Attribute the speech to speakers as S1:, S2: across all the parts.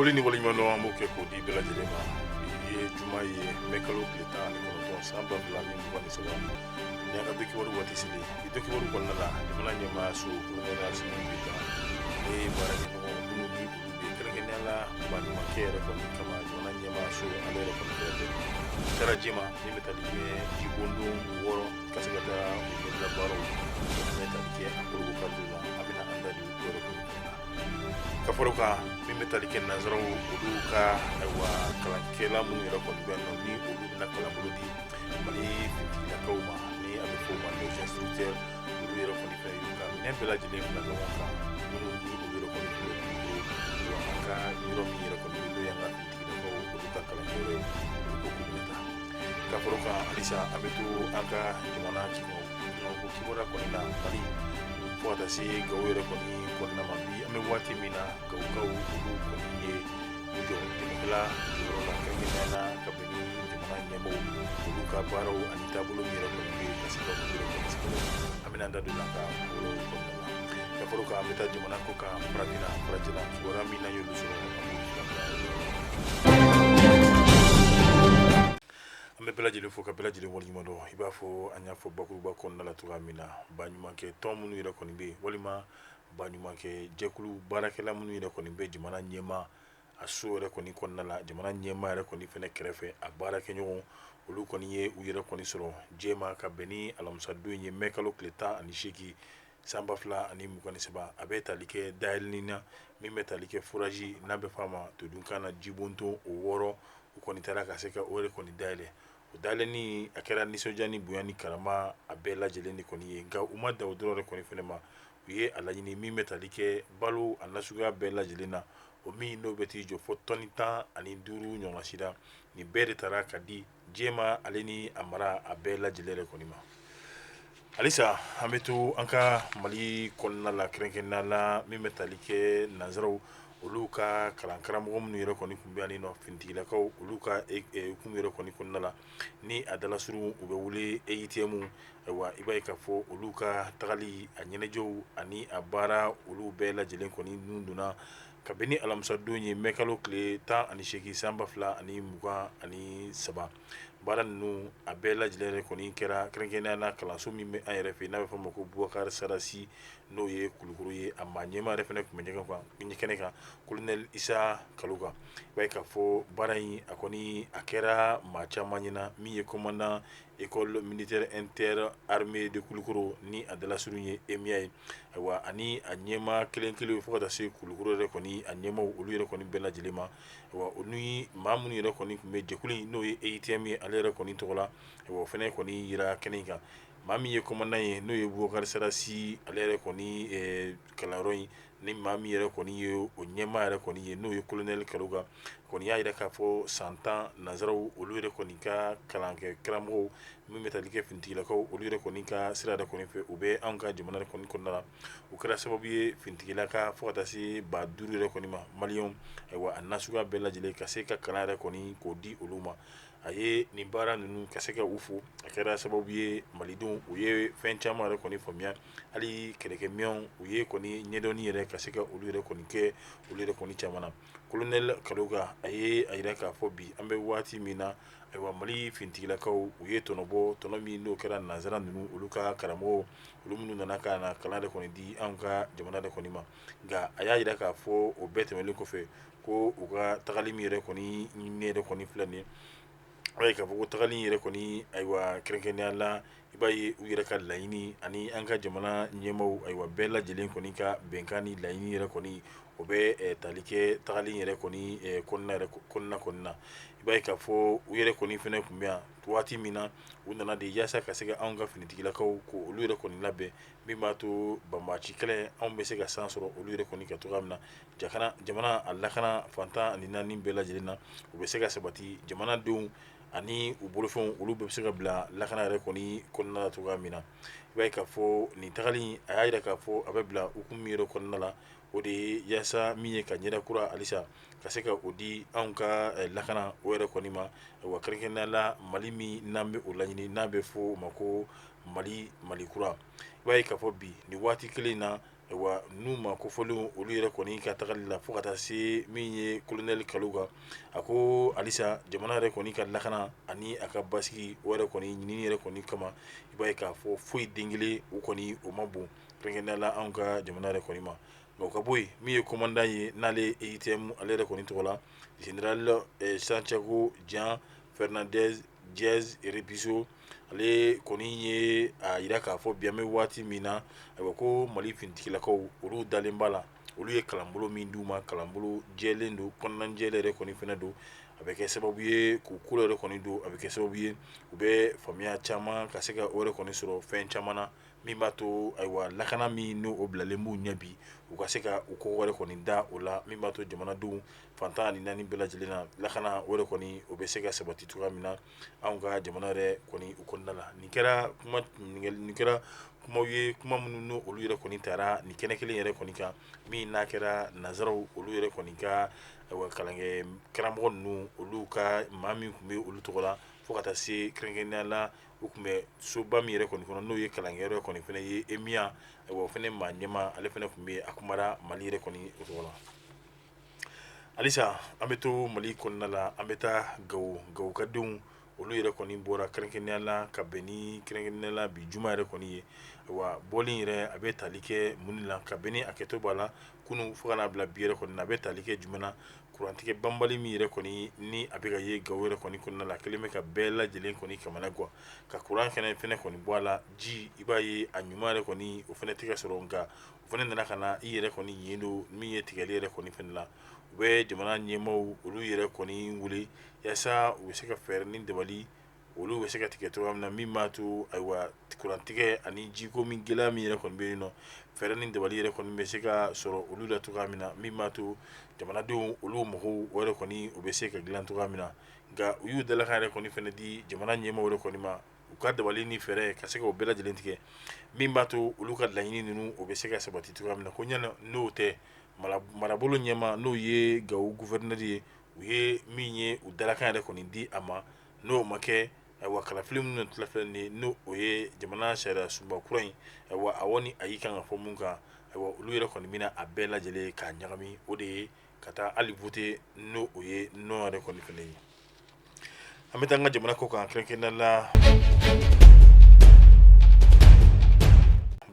S1: Foli ni waleɲumandɔn, an b'o kɛ k'o di bɛɛ lajɛlen ma. Bi ye juma ye, mɛ kalo tile 19, san 2023. Ni an ka du kibaru waati seli, bi du kibaru kɔnɔna la, jamana ɲɛmaa so, kolonɛli Asimi Goyita, ale ye baarakɛɲɔgɔn minnu ni olu bɛ kɛrɛnkɛrɛnnenya la baɲumankɛ yɛrɛ kɔni kama jamana ɲɛmaa so ale yɛrɛ kɔni kɛrɛfɛ, u taara Jema min bɛ tali kɛ jibondon 6 ka se ka taa u ɲɛbila baaraw, o bɛ tali kɛ a kolobo kariliw la. An bɛna an da don o yɛrɛ kɔni kɔnɔna na. Ka fara o kan, min bɛ tali kɛ nanzaraw olu ka, ayiwa, kalankɛla minnu yɛrɛ kɔni bɛ yan nɔ, ni olu bɛna kalanbolo di Mali finitigilakaw ma, ni a bɛ fɔ o ma les instructeurs, olu yɛrɛ kɔni fɛnɛ y'u ka minɛn bɛɛ lajɛlen fara ɲɔgɔn kan, minnu ni olu yɛrɛ kɔni tun bɛ Kulukoro, wa an ka yɔrɔ min yɛrɛ kɔni bɛ, n'o y'an ka finitigilakaw olu ka kalankɛyɔrɔ ye, olu ko k'u bɛna taa. Ka fara o kan halisa, an bɛ to an ka jamana ko kibaruya kɔni na, Mali fo ka taa se Gawo yɛrɛ kɔni kɔnɔna ma. Bi an bɛ waati min na, Gawokaw olu kɔni ye u jɔ dɛmɛkɛla jɔyɔrɔ la, kɛrɛnkɛrɛnnenya la ka bɛn ni jamana ɲɛmɔgɔw olu ka baaraw ani taabolo min yɛrɛ kɔni bɛ yen, ka se ka olu yɛrɛ kɔni sɛgɛrɛ. An bɛna an da don la ka wolo kɔnɔna la. Ka fara o kan, an bɛ taa jamana kɔ kan, farafinna, farajɛla kibaruya min n'an y'olu sɔrɔ, an b'olu fana bila. An bɛ bɛɛ lajɛlen fo ka bɛɛ lajɛlen waleɲuman dɔn. I b'a fɔ an y'a fɔ bakuruba kɔnɔna la cogoya min na, baɲumankɛ tɔn minnu yɛrɛ kɔni bɛ yen, walima baɲumankɛ jɛkulu baarakɛla minnu yɛrɛ kɔni bɛ jamana ɲɛmaa a so yɛrɛ kɔni kɔnɔna la, jamana ɲɛmaa yɛrɛ kɔni fɛnɛ kɛrɛfɛ, a baarakɛɲɔgɔn olu kɔni ye u yɛrɛ kɔni sɔrɔ Jema ka bɛn ni alamisadon ye, mɛ kalo tile 18, san 2023. A bɛ tali kɛ dayɛlɛnni na min bɛ tali kɛ forage, n'a bɛ fɔ a ma todunkan na jibonton o 6. U kɔni taara ka se ka o yɛrɛ kɔni dayɛlɛ. O dayɛlɛnni a kɛra nisɔndiya ni bonya ni karama a bɛɛ lajɛlen de kɔni ye. Nka u ma dan o dɔrɔn de kɔni fɛnɛ ma, u ye a laɲini min bɛ tali kɛ balo a nasuguya bɛɛ lajɛlen na, o min n'o bɛ t'i jɔ fɔ tɔni 15 ɲɔgɔn sira. Nin bɛɛ de taara ka di Jema ale ni a mara a bɛɛ lajɛlen yɛrɛ kɔni ma. Halisa an bɛ to an ka Mali kɔnɔna la, kɛrɛnkɛrɛnnenya la min bɛ tali kɛ nanzaraw olu ka kalankaramɔgɔ minnu yɛrɛ kɔni tun bɛ yan nɔ, finitigilakaw olu ka hukumu yɛrɛ kɔni kɔnɔna la, ni a dalasurun u bɛ wele EUTM. Ayiwa, i b'a ye k'a fɔ olu ka tagali a ɲɛnajɛw ani a baara olu bɛɛ lajɛlen kɔni nun donna ka bɛn ni alamisadon ye, mɛ kalo tile 18, san 2023. Baara ninnu a bɛɛ lajɛlen yɛrɛ kɔni kɛra kɛrɛnkɛrɛnnenya la kalanso min bɛ an yɛrɛ fɛ, n'a bɛ fɔ o ma ko Bubakari Sarasi, n'o ye Kulukoro ye. A maa ɲɛmaa yɛrɛ fana tun bɛ ɲɛgɛn kɛnɛ kan, kolonɛli Isa Kaloga. I b'a ye k'a fɔ baara in a kɔni a kɛra maa caman ɲɛna. Min ye commandant école militaire inter armée de Kulukoro, ni a dalasurun ye EMIA ye, ayiwa, ani a ɲɛmaa kelen kelen fo ka taa se Kulukoro yɛrɛ kɔni a ɲɛmaaw olu yɛrɛ kɔni bɛɛ lajɛlen ma. Ayiwa, olu ni maa minnu yɛrɛ kɔni tun bɛ jɛkulu in, n'o ye EUTM ye, ale yɛrɛ kɔni tɔgɔ la, ayiwa, o fana kɔni yira kɛnɛ in kan. Maa min ye commandant ye, n'o ye Bubakari Sarasi ale yɛrɛ kɔni kalanyɔrɔ in, ni maa min yɛrɛ kɔni ye o ɲɛmaa yɛrɛ kɔni ye, n'o ye kolonɛli Kaloga kɔni, y'a jira k'a fɔ san 10 nanzaraw olu yɛrɛ kɔni ka kalankɛ karamɔgɔw min bɛ tali kɛ finitigilakaw olu yɛrɛ kɔni ka sira yɛrɛ kɔni fɛ, u bɛ anw ka jamana yɛrɛ kɔni kɔnɔna la, u kɛra sababu ye finitigilaka fo ka taa se 5000 yɛrɛ kɔni ma, maliyɛnw, ayiwa, a nasuguya bɛɛ lajɛlen, ka se ka kalan yɛrɛ kɔni k'o di olu ma. A ye nin baara ninnu ka se ka u fo, a kɛra sababu ye malidenw u ye fɛn caman yɛrɛ kɔni faamuya, hali kɛlɛkɛminɛnw u ye kɔni ɲɛdɔnni yɛrɛ ka se ka olu yɛrɛ kɔni kɛ olu yɛrɛ kɔni caman na. Kolonɛli Kaloga a ye a jira k'a fɔ bi an bɛ waati min na, ayiwa, Mali finitigilakaw u ye tɔnɔ bɔ, tɔnɔ min n'o kɛra nanzara ninnu olu ka karamɔgɔw olu minnu nana ka na kalan yɛrɛ kɔni di anw ka jamana yɛrɛ kɔni ma. Nka a y'a jira k'a fɔ o bɛɛ tɛmɛnen kɔfɛ, ko u ka tagali min yɛrɛ kɔni ɲininen yɛrɛ kɔni filɛ nin ye, a b'a ye k'a fɔ ko tagali in yɛrɛ kɔni, ayiwa, kɛrɛnkɛrɛnnenya la, i b'a ye u yɛrɛ ka laɲini ani an ka jamana ɲɛmaaw, ayiwa, bɛɛ lajɛlen kɔni ka bɛnkan ni laɲini yɛrɛ kɔni, o bɛ tali kɛ tagali in yɛrɛ kɔni kɔnɔna kɔni na. I b'a ye k'a fɔ u yɛrɛ kɔni fɛnɛ tun bɛ yan waati min na, u nana de yaasa ka se ka anw ka finitigilakaw ko olu yɛrɛ kɔni labɛn, min b'a to banbaanci kɛlɛ anw bɛ se ka san sɔrɔ olu yɛrɛ kɔni ka cogoya min na, jamana a lakana fan 14 bɛɛ lajɛlen na, u bɛ se ka sabati, jamanadenw ani u bolofɛnw olu bɛɛ bɛ se ka bila lakana yɛrɛ kɔni kɔnɔna la cogoya min na. I b'a ye k'a fɔ nin tagali, a y'a jira k'a fɔ a bɛ bila hukumu min yɛrɛ kɔnɔna la, o de ye yaasa min ye ka ɲɛda kura halisa ka se ka o di anw ka lakana o yɛrɛ kɔni ma, wa kɛrɛnkɛrɛnnenya la Mali min n'an bɛ o laɲini, n'a bɛ fɔ o ma ko Mali, Mali kura. I b'a ye k'a fɔ bi nin waati kelen in na Wa n'u ma kofɔlenw olu yɛrɛ kɔni ka tagali la fo ka taa se min ye kolonɛli Kalu kan, a ko halisa jamana yɛrɛ kɔni ka lakana ani a ka basigi o yɛrɛ kɔni ɲinini yɛrɛ kɔni kama, i b'a ye k'a fɔ foyi den kelen o kɔni o ma bon kɛrɛnkɛrɛnnenya la anw ka jamana yɛrɛ kɔni ma. Nka o ka bɔ yen, min ye commandant ye n'ale ye EUTM ale yɛrɛ kɔni tɔgɔ la, général Santiago Jean Fernandez Diez Repiso, ale kɔni ye a jira k'a fɔ bi an bɛ waati min na, ayiwa, ko Mali finitigilakaw olu dalen b'a la, olu ye kalanbolo min d'u ma, kalanbolo jɛlen don, kɔnɔnajɛlen yɛrɛ kɔni fana don, a bɛ kɛ sababu ye k'u kolo yɛrɛ kɔni don, a bɛ kɛ sababu ye u bɛ faamuya caman ka se ka o yɛrɛ kɔni sɔrɔ fɛn caman na, min b'a to ayiwa lakana min n'o bilalen b'u ɲɛ bi, u ka se ka u kɔgɔ yɛrɛ kɔni da o la, min b'a to jamanadenw fan 14 bɛɛ lajɛlen na lakana o yɛrɛ kɔni o bɛ se ka sabati cogoya min na anw ka jamana yɛrɛ kɔni u kɔnɔna la. Nin kɛra kuma nin kɛra kumaw ye, kuma minnu n'o olu yɛrɛ kɔni taara nin kɛnɛ kelen yɛrɛ kɔni kan, min n'a kɛra nansaraw olu yɛrɛ kɔni ka ayiwa kalankɛ karamɔgɔ ninnu olu ka maa min tun bɛ olu tɔgɔ la, fo ka taa se kɛrɛnkɛrɛnnenya la u tun bɛ soba min yɛrɛ kɔni kɔnɔ, n'o ye kalankɛyɔrɔ kɔni fana ye EMIA, ayiwa o fana maa ɲɛmaa ale fana tun bɛ, a kumara Mali yɛrɛ kɔni o tɔgɔ la. Halisa an bɛ to Mali kɔnɔna la, an bɛ taa Gawo. Gawo ka denw olu yɛrɛ kɔni bɔra kɛrɛnkɛrɛnnenya la ka bɛn ni kɛrɛnkɛrɛnnenya la bi juma yɛrɛ kɔni ye. Wa bɔli yɛrɛ a bɛ tali kɛ mun la, ka bɛn ni a kɛto b'a la kunun fo ka n'a bila bi yɛrɛ kɔni na, a bɛ tali kɛ jumɛn na? Kurantigɛ banbali min yɛrɛ kɔni ni a bɛ ka ye Gawo yɛrɛ kɔni kɔnɔna la, kelen bɛ ka bɛɛ lajɛlen kɔni kamana gan, ka kuran kɛnɛ fɛnɛ kɔni bɔ a la, ji i b'a ye a ɲuman yɛrɛ kɔni o fɛnɛ tɛ ka sɔrɔ, nka o fɛnɛ nana ka na i yɛrɛ kɔni yen don min ye tigɛli yɛrɛ kɔni fɛnɛ la. U bɛ jamana ɲɛmaaw olu yɛrɛ kɔni wele yaasa u bɛ se ka fɛɛrɛ ni dabali olu bɛ se ka tigɛ cogoya min na, min b'a to ayiwa kurantigɛ ani jiko min gɛlɛya min yɛrɛ kɔni bɛ yen nɔ, fɛɛrɛ ni dabali yɛrɛ kɔni bɛ se ka sɔrɔ olu la cogoya min na, min b'a to jamanadenw olu mago o yɛrɛ kɔni o bɛ se ka dilan cogoya min na. Nka u y'u dalakan yɛrɛ kɔni fɛnɛ di jamana ɲɛmaaw yɛrɛ kɔni ma, u ka dabali ni fɛɛrɛ ka se ka o bɛɛ lajɛlen tigɛ, min b'a to olu ka laɲini ninnu o bɛ se ka sabati cogoya min na. Ko ɲɛna n'o tɛ, marabolo ɲɛmaa n'o ye Gawo gouverneur ye, u ye min ye u dalakan yɛrɛ kɔni di a ma, n'o ma kɛ ayiwa kalafili minnu tila filɛ nin ye, n'o o ye jamana sariya sunba kura in, ayiwa awɔ ni ayi kan ka fɔ mun kan, ayiwa olu yɛrɛ kɔni bɛna a bɛɛ lajɛlen k'a ɲagami, o de ye ka taa hali voter n'o o ye non yɛrɛ kɔni fɛnɛ ye. An bɛ taa an ka jamana kɔ kan, kɛrɛnkɛrɛnnenya la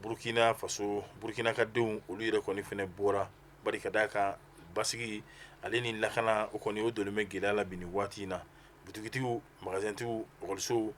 S1: Burukina Faso. Burukina ka denw olu yɛrɛ kɔni fɛnɛ bɔra, bari ka d'a kan basigi ale ni lakana o kɔni o donnen bɛ gɛlɛya la bi nin waati in na. Butigitigiw, magasintigiw, ekɔlisow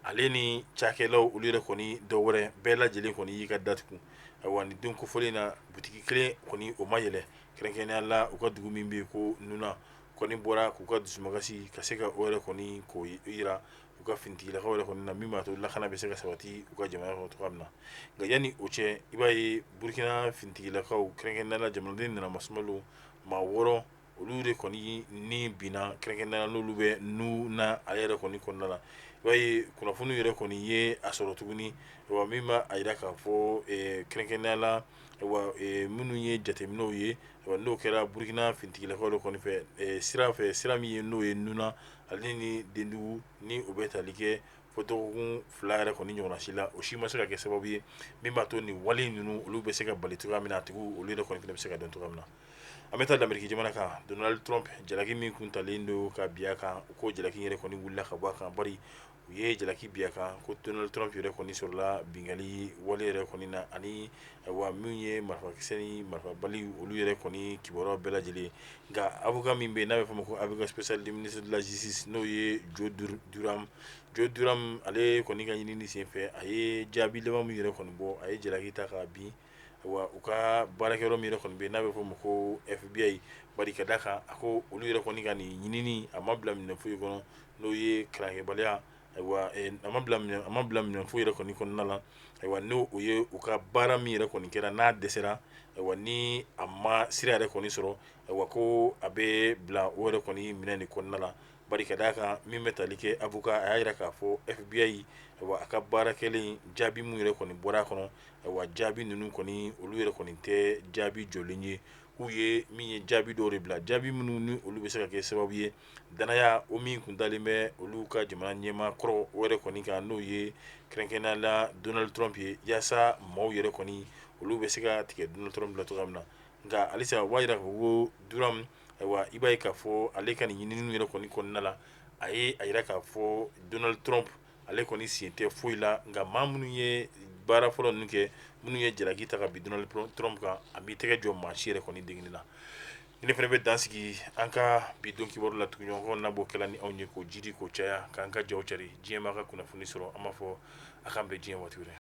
S1: ale ni cakɛlaw olu yɛrɛ kɔni dɔw wɛrɛ bɛɛ lajɛlen kɔni y'i ka datugu. Ayiwa nin don kofɔlen in na, butigi kelen kɔni o ma yɛlɛ, kɛrɛnkɛrɛnnenya la u ka dugu min bɛ yen ko Nuna kɔni bɔra k'u ka dusumakasi ka se ka o yɛrɛ kɔni k'o jira u ka finitigilakaw yɛrɛ kɔni na, min b'a to lakana bɛ se ka sabati u ka jamana kɔnɔ cogoya min na. Nka yanni o cɛ, i b'a ye Burukina finitigilakaw, kɛrɛnkɛrɛnnenya la jamanaden nana masumalo maa 6 olu de kɔni ni binna, kɛrɛnkɛrɛnnenya la n'olu bɛ Nuna ale yɛrɛ kɔni kɔnɔna la. I b'a ye kunnafoni yɛrɛ kɔni ye a sɔrɔ tuguni, wa min b'a jira k'a fɔ kɛrɛnkɛrɛnnenya la minnu ye jateminɛw ye, n'o kɛra Burukina finitigilakaw yɛrɛ kɔni fɛ sira fɛ, sira min ye n'o ye Nuna ale ni Dendugu, ni o bɛ tali kɛ fo dɔgɔkun 2 yɛrɛ kɔni ɲɔgɔnna si la, o si ma se ka kɛ sababu ye min b'a to nin wale ninnu olu bɛ se ka bali cogoya min na, a tigiw olu yɛrɛ kɔni fana bɛ se ka dɔn cogoya min na. An bɛ taa Lameriki jamana kan. Donald Trump jalaki min kun talen don ka bin a kan, u ko jalaki yɛrɛ kɔni wulila ka bɔ a kan, bari u ye jalaki bin a kan ko Donald Trump yɛrɛ kɔni sɔrɔla binkanni wale yɛrɛ kɔni na, ani ayiwa min ye marifakisɛ ni marifabali olu yɛrɛ kɔni kibaruya bɛɛ lajɛlen. Nka avocat min bɛ yen n'a bɛ fɔ ma ko avocat spécial du ministre de la justice, n'o ye Joe Durham, Joe Durham ale kɔni ka ɲinini senfɛ, a ye jaabi laban min yɛrɛ kɔni bɔ, a ye jalaki ta ka bin wa u ka baarakɛyɔrɔ min yɛrɛ kɔni bɛ yen n'a bɛ fɔ o ma ko FBI, bari ka d'a kan a ko olu yɛrɛ kɔni ka nin ɲinini a ma bila minɛ foyi kɔnɔ, n'o ye karankɛbaliya, ayiwa a ma bila minɛ foyi yɛrɛ kɔni kɔnɔna la. Ayiwa n'o o ye u ka baara min yɛrɛ kɔni kɛra n'a dɛsɛra, ayiwa ni a ma sira yɛrɛ kɔni sɔrɔ, ayiwa ko a bɛ bila o yɛrɛ kɔni minɛ nin kɔnɔna la, bari ka d'a kan min bɛ tali kɛ avocat, a y'a jira k'a fɔ FBI, ayiwa a ka baara kɛlen jaabi min yɛrɛ kɔni bɔra a kɔnɔ, ayiwa jaabi ninnu kɔni olu yɛrɛ kɔni tɛ jaabi jɔlen ye, k'u ye min ye jaabi dɔw de bila, jaabi minnu ni olu bɛ se ka kɛ sababu ye danaya o min kun dalen bɛ olu ka jamana ɲɛmaa kɔrɔ o yɛrɛ kɔni kan, n'o ye kɛrɛnkɛrɛnnenya la Donald Trump ye, yaasa maaw yɛrɛ kɔni Olu bɛ se ka tigɛ Donald Trump la cogoya min na. Nka halisa o b'a jira k'a fɔ ko Durham, ayiwa, i b'a ye k'a fɔ ale ka nin ɲininiw yɛrɛ kɔni kɔnɔna la, a ye a jira k'a fɔ Donald Trump, ale kɔni sen tɛ foyi la. Nka maa minnu ye baara fɔlɔ ninnu kɛ, minnu ye jalaki ta ka bin Donald Trump kan, a m'i tɛgɛ jɔ maa si yɛrɛ kɔni denkelen na. Ne fana bɛ dan sigi an ka bi don kibaru la. Tuguɲɔgɔn na b'o kɛla ni anw ye k'o jidi, k'o caya, k'an ka jaw cari, diɲɛ maa ka kunnafoni sɔrɔ. An b'a fɔ a k'an bɛn diɲɛ waati wɛrɛ.